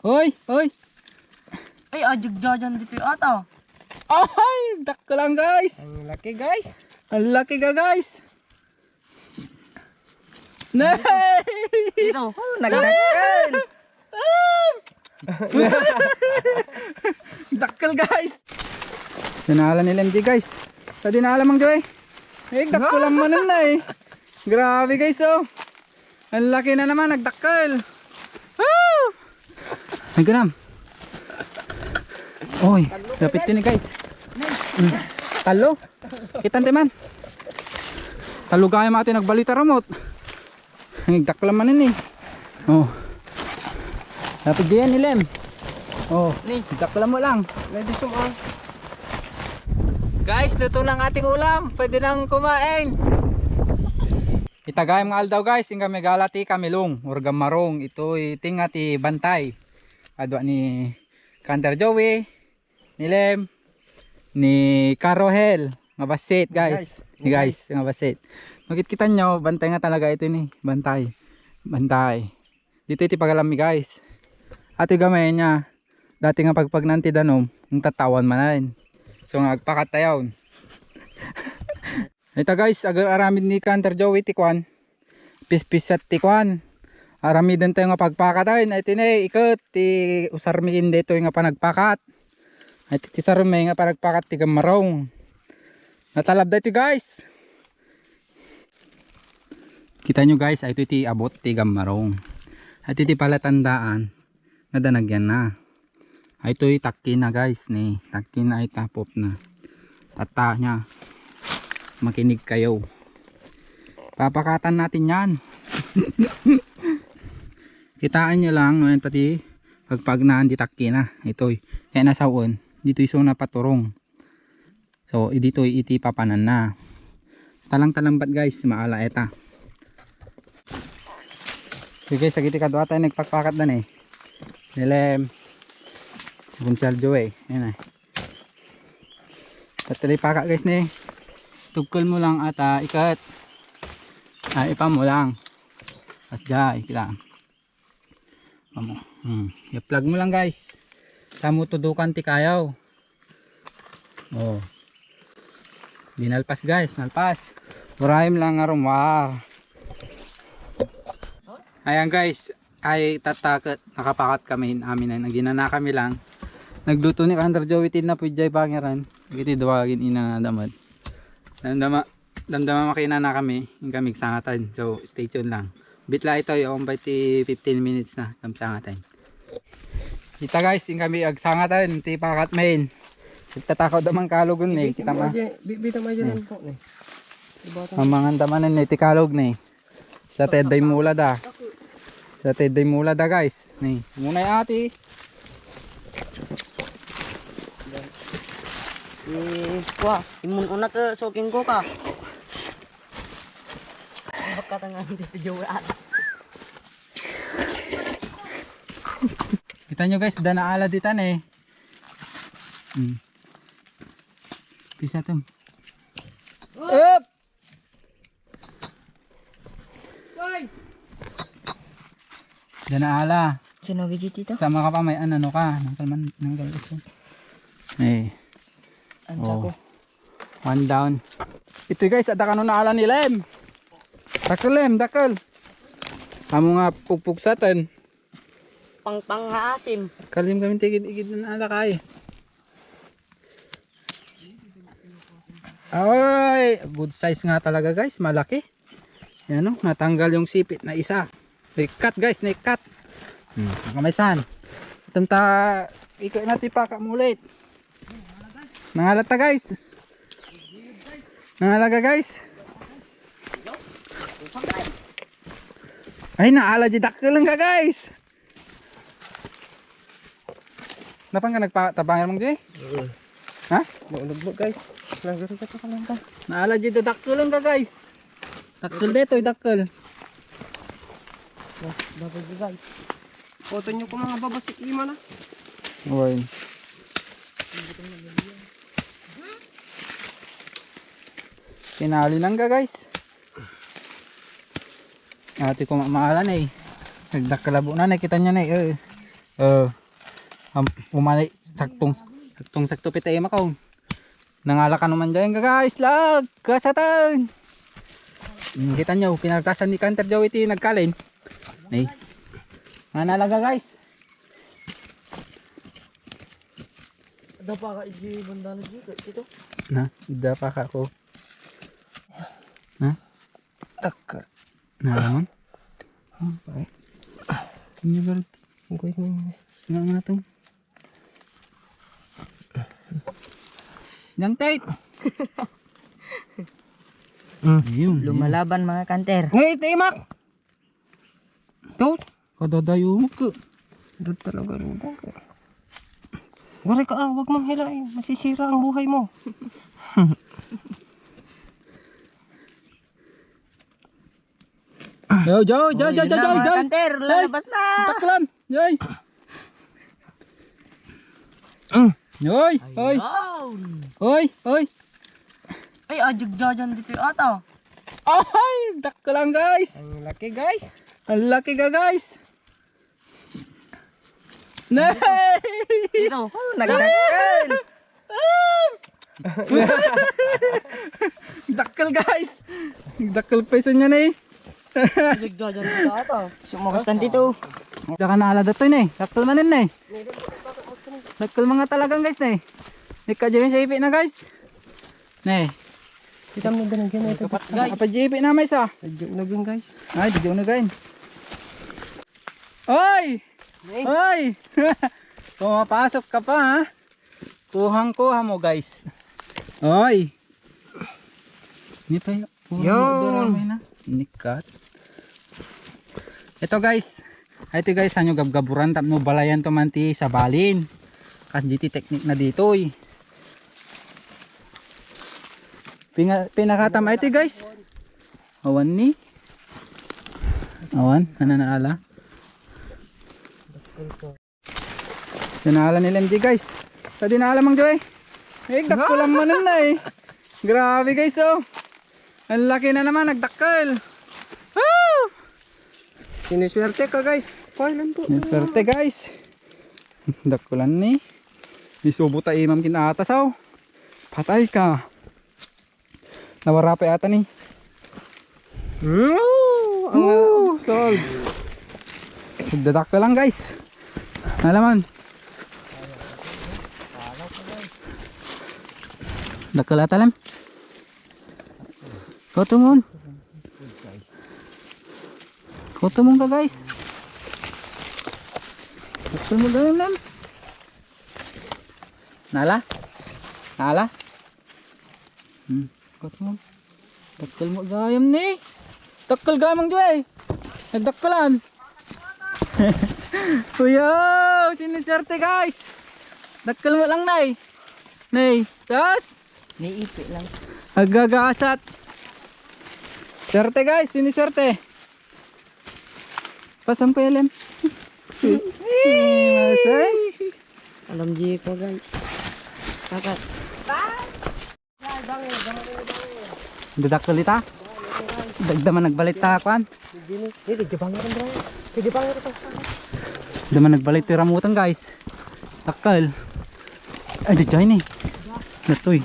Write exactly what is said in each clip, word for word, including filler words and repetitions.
Oy, oy. Ay, ajagjajan dito yung ata. Ay, dakkel lang, guys. Ang laki, guys. Ang laki ka, guys. Nay! Ito. Oh, nagdakkel. Dakkel, guys. Dinala ni Lemji, guys. Sa dinala, Mang Joy. Eh, dakkel lang manen na eh. Grabe, guys, oh. Ang laki na naman, nagdakkel. Woo! Ay, ganam. Oy, dapit din, guys. Mm. Talo. Kitan ti man. Talo gaya mati nagbalita ramot. Nagdakkel man ini. Oh. Dapit diyan, Ilem. Oh, ni, dakkel mo lang. Ready sum, ah. Guys, luto na ang ating ulam. Pwede nang kumain. Ita gayam nga aldaw, guys, inka megala ti kamilong or gammarong. Itoy tinga ti bantay. Adua ni Kanter Joey, ni Lem, ni Karohel nga bassit, guys. Guys. Ni guys nga bassit. Makitkitan nyo, bantay nga talaga ito ni. Bantay. Bantay. Dito iti pagalammi, guys. Ato gamay niya. Dati nga pagpagnan ti danom, ang tatawan manen. So nga agpakat tayon. Ita guys, agar-aramid ni Kanter Joey ti kuan. Pispisat ti kuan. Aramiden tayo nga pagpakatayon. Ay, iti ne, iket ti usarmi kin detoy nga panagpakat. Ay, iti sarmi nga panagpakat ti gammarong. Natalab da iti guys. Kita nyo guys, ay ito iti abot ti gammarong. Ay ito iti palatandaan. Nadanagyan na. Ay, itoy takki na, guys, ni. Takki na ay tapop na. Tata niya. Makinig kayo. Papakatan natin yan. Kitaan nyo lang, no, ito ti pagpagnaan di takki na. Itoy. Kaya nasaon. Dito iso na paturong. So, iditoy iti papananna. Talang-talambat, guys, maala eta. So, guys, sagiti kadua tayo nagpakpakat dan eh. Nilem. Bunsyal Joe eh. Ayan eh. Tatali paka, guys, ni. Tugkol mo lang ata ikat. Ah, ipa mo lang. Asda, ikla. Amo. Hmm. I-plug mo lang, guys. Samo tudukan ti kayaw. Oh. Di nalpas, guys, nalpas. Urayem lang nga rumwa. Ayan, guys, ay tataket nakapakat kami amin ay naginana kami lang. Nagluto ni Kanter Joey ti napudjay bangeran. Iti duagin ina na damad. Damdama Damdama makinana kami, yung kami sangatan. So, stay tuned lang. Bitla ito, yung by ti fifteen minutes na, kam sangatan. Kita guys, yung kami agsangatan, ti pakat main. Nagtatakaw da man kalugon ni, kita ma. Bibita mo dyan po ni. Mamangan da man ni, ti kalog ni. Sa teday mula da. Sa teday mula da guys. Ni, muna yung ati. Eh, kwa, imun una ke soking ko ka. Baka tanga ang video wala. Kita nyo guys, dana ala ditan eh. Hmm. Pisa tem. Up! Dana ala. Sino gidi dito? Sama ka pa may ano ka. Nangkal man, nangkal iso. Eh. Ang sako. One down. Ito guys, ada kano na ala ni Lem. Dakkel Lem, dakkel. Amo nga pugpugsaten. Pangpang nga asim. Kalim kami tigid-igid na ala kay. Ay, good size nga talaga guys, malaki. Yan o, natanggal yung sipit na isa. Naikat guys, naikat. Hmm, kamay saan? Itong ta, ikaw na tipaka mulit. Nangalat ta guys. Nangalaga guys. Ay, naala di dakkel lang ka guys. Napan ka nagpatabang mong di? Oo. Ha? Maulog mo guys. Nagdiri ka pa lang ka. Naala di dakkel lang ka guys. Dakkel dito, dakkel. Dapat di guys. Foto nyo ko mga babasik lima na. Uy. Tinali lang ka guys. Ati ko maalan eh. Nagdakkalabo na, nakita niya na eh. Eh. Eh, am-, umani, saktong, saktong sakto pita ima ko. Nangala ka naman dyan, guys, lag, kasatan. Hmm, kita nyo, pinartasan ni Canter Joey ti nagkalin. Ni. Nga nalaga, guys. Ada pa ka iji bandana dito, dito. Na, ada pa ka ko. Na? Takka. Na naman? Oh, pare. Kanya garot. Ang kuwit mo yun. Nga nga to. Nang tight. Mm. Ayun, ayun. Lumalaban, mga kanter. Ngay, timak! Ikaw, kadadayo mo ka. Dad talaga, Ruda. Waray ka, ah, wag mong hilain. Masisira ang buhay mo. Yo, yo, yo, yo, yo, yo, mga yo. Kanter, lalabas na. Taklan. Yoy. Mm. Yoy, oy. Ayun. Oy, oy. Ay, ajagjajan dito ata. Ay, dakkel lang, guys. Ang laki, guys. Ang laki ka, guys. Nay! Ito. Oh, nagdakkel. Dakkel, guys. Dakkel pa isu niya na eh. Nagdadyan ka ata. Sumakas lang dito. Diyan ka naalad ito, eh. Dakkel manen, eh. Dakkel mga talagang, guys, eh. Ika dyan sa ipi na, guys. Ne. Kita mo ganun, ganun. Ito, guys. Apa J P na may isa? Medyo unagan, guys. Ay, medyo unagan. Oy! Hey. Oy! Pumapasok ka pa, ha? Kuhang-kuha mo, guys. Oy! Ni pa yun. Yun. Ramay na. Nikat. Ito, guys. Ay, ito, guys, ano, gabgaburan tapno balayan to man ti sabalin. Kas di ti teknik na ditoy. Pinga-, pinakatam ay ito, guys. Awan ni. Awan, ano na ala? Dinala ni Lemji, guys. Sa dinala, Mang Joy. Eh, dakkel lang manen na eh. Grabe, guys, oh. Ang laki na naman, nagdakkel. Woo! Siniswerte ka, guys. Pailan po? Siniswerte, guys. Dakkelan ni. Isubo ta imam kinatas, oh. Patay ka. Nawara pa yata ni. Woo! Ang, uh, solve. Nagdadakkel lang, guys. Nalaman. Dakkel ata lang. Koto mo. Koto mo ka, guys. Koto mo gayam lang. Nala? Nala? Hmm. Koto mo. Dakkel mo gayam ni. Dakkel gamang juwe. Nagdakkelan. Kuya, siniswerte, guys. Dakkel mo lang, nay. Nay, tas? Niipi lang. Agagasat. Swerte, guys, siniswerte. Pasam ko, Ellen. Masay. Alam di ko, guys. Kaka- Dadakkel ita. Dagda man nagbalit ta, kuan. Hindi, hindi, hindi, bangir, bro. Hindi, bangir ito. Dagda man nagbalit ti ramutang, guys. Dakkel. Ay, di jay ni. Natoy.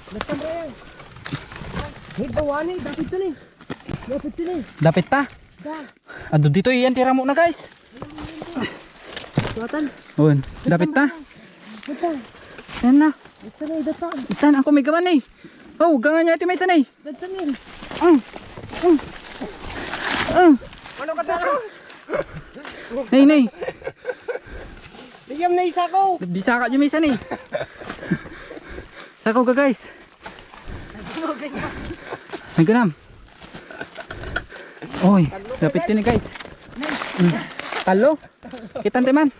Basta, bro. May bawani, dapit to ni. Dapit to ni. Dapit ta? Da. Adu ditoy, iyan ti ramo na, guys. Suwatan. Un, dapit ta. Ito. Ayan na. Ito na, ito ta. Itan, ako may gaman eh. Oh, gangan niya ito may sanay. Dagtan ni. Ang. Ang. Ang. Ano ka daro? Nay, nay. Liyam na isa ko. Di saka yung isa ni. Saka ka, guys. Nagganam. Oy, dapit ni, guys. Mm. Talo. Kitan ti man.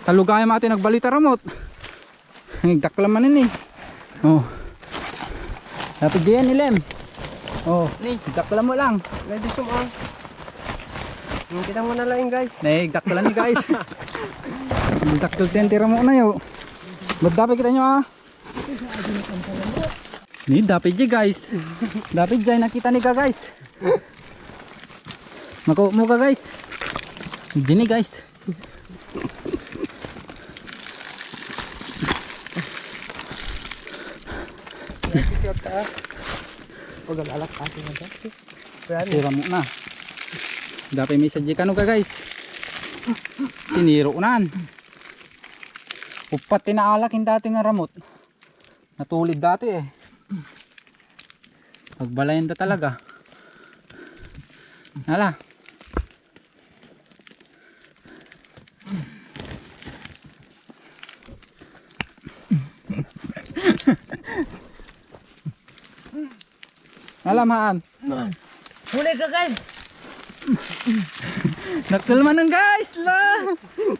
Talo gayam ati nagbalita ramot. Nagdakkel man ini. Oh. Dapat diyan, Ilem. Oh, ni, dakkel mo lang. Medyo sum-, ah. Yung kita mo na lang, guys. Nagdakkelan ni, guys. Nagdakkel ti ramo na yo. Ba't dapat kita nyo, ah? Ni dapit di, guys. Dapit di, nakita ni ka, guys. Mako mo ka, guys. Dini, guys. Huwag ang alak akin na dyan. Kaya ano? Tira mo na. Dapit may sadya kano ka, guys. Siniro nan. Upat tinaalak yung dati nga ramot. Natulid dati eh. Pagbalayan da talaga. Nala. Nala, maan. Huli ka, guys. Dakkel manen, guys. La.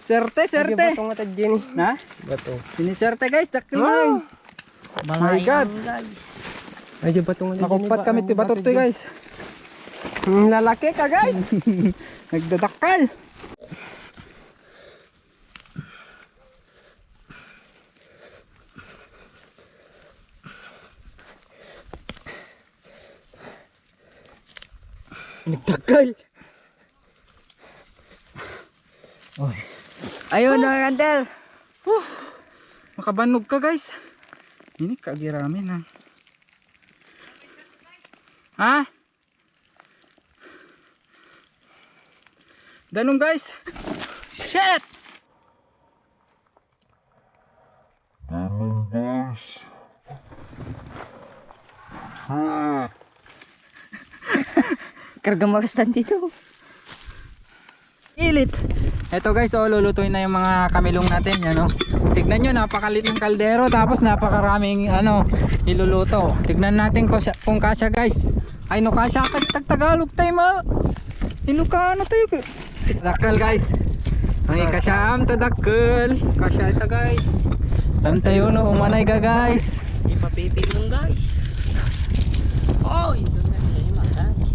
Serte, serte. Bato nga ta, Jenny. Na? Bato. Siniserte, guys. Dakkel manen. My God. Guys. Ay, di bato nga. Nakumpat kami ti bato to, guys. Hmm, lalaki ka, guys. Nagdadakkel. Nagdakkel. Oy. Ayun, oh, Randall. Huh. Makabanog ka, guys. Ini ka agiramin, ha. Ha? Danum, guys. Shit. Karga makastan dito. Ilit. Eto guys, oh, lulutuin na yung mga kamilong natin, yan, oh. Tignan nyo, napakalit ng kaldero, tapos napakaraming, ano, iluluto. Tignan natin kung siya, kung kasya, guys. Ay, no, kasya, tag-, tag-Tagalog tayo, ma. Ilocano tayo, ka-, dakkel, guys. Ang ikasyam, ta dakkel. Kasya ita, guys. Tam tayo, no, umanay ka, guys. Ipapipit mo, guys. Oy, doon na tayo, mga guys.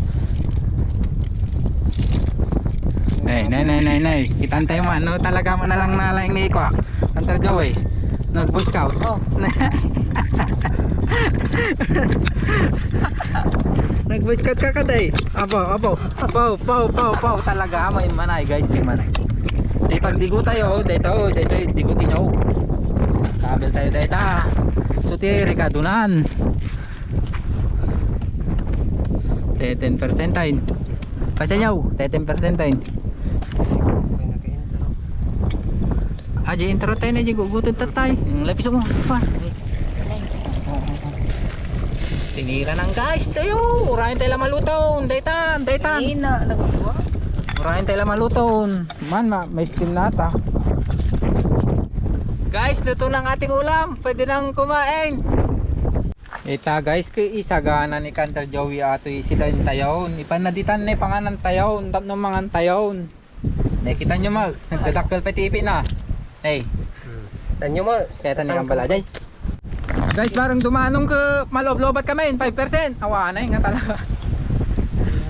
Nay, nay, nay, nay, nay. Kitaan tayo mo, ano talaga mo na lang na lang ni Ikwa. Hunter Joey. Nag-Boy Scout. Oh. Nag-Boy Scout ka, katay. Apo, apo. Apo, apo, apo, apo. Talaga, may manay, guys, may manay. Di pagdigo tayo, dito, dito, digo tinyo. Kabel tayo, dito. So, ti, Ricardo nan. Te, ten percent tayo. Pasanyaw, te, ten percent tayo. Aja intro tayo na di gugutot tatay. Ang lapis mo. Pa. Tinira nang guys. Ayo, urayan tayo la maluton. Daytan, daytan. Ina, nagkuha. Urayan tayo la maluton. Man, ma, may steam na ata. Guys, luto ng ating ulam. Pwede nang kumain. Ita guys, kay isagana ni Hunter Joey atoy sida yung tayaon. Ipan na ditan na ipanganan tayaon, tapno mangan tayaon. Nakita nyo, mag, nagdadakkel pa tipi na. Hey. Hmm. Tanyo mo. Kaya tani ang bala, jay. Guys, barang dumanong ka, maloblobat kami, five percent. Awa na nga talaga.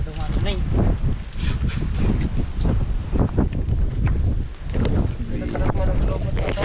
Dumanong na eh. Taras mo ng globo dito.